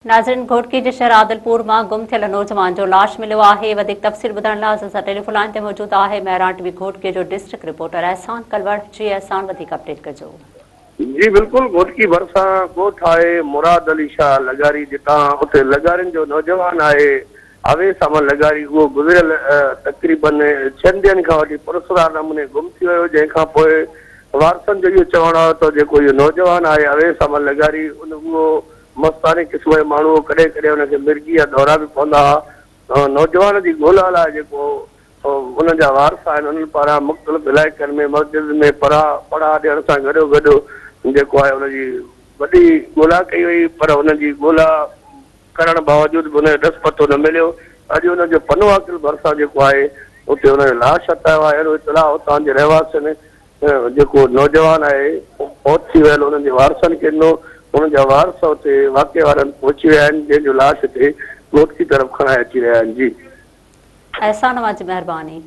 ناظرين گهوٽڪي جي شهر عادلپور مان گم ٿيل نوجوان جو لاش مليو آهي وڌيڪ تفصيل ٻڌائڻ لاء اسان سان ٽيليفون لائين تي موجود آهي مهراڻ ٽي وي گهوٽڪي جو ڊسٽرڪٽ رپورٽر احسان ڪلوڙ جي احسان وڌيڪ اپڊيٽ ڪجو. جي بلڪل گهوٽڪي ڀرسان ڳوٺ آهي مراد علي شاهه لغاري جتان اتي لغارين جو نوجوان آهي اويس احمد لغاري اهو گذريل تقريبن ڇهن ڏينهن کان وٺي پراسرار نموني گم ٿي ويو جنهن کان پوء وارثن جو اهو چوڻ آهي ته جيڪو اهو نوجوان آهي اويس احمد لغاري ان اهو مستاني قسم جو ماڻهو هو، ڪڏهن ڪڏهن هن کي مرگي جا دورا به پوندا ها. نوجوان جي ڳولا لاء جيڪو انهن جا وارث آهن، انهن پاران مختلف علائقن ۾ مسجدن ۾ پڙها پڙها ڏيڻ سان گڏوگڏ جيڪو آهي ان جي وڏي ڳولا ڪئي وئي پر ان جي ڳولا ڪرڻ باوجود به ان جو ڏس پتو نه مليو. اڄ ان جو پنوعاقل ڀرسان جيڪو آهي اتي ان جو لاش هٿ آيو آهي. اهڙو اطلاع اتان جي رهواسين جيڪو نوجوان آهي فوت ٿي ويل انهن جي وارثن کي ڏنو، انهن جا وارث اتي واقعي واري هنڌ پهچي ويا آهن، جنهن جو لاش اتي گهوٽڪي طرف کڻائي اچي رهيا آهن. جي. احسان اوهان جي مهرباني.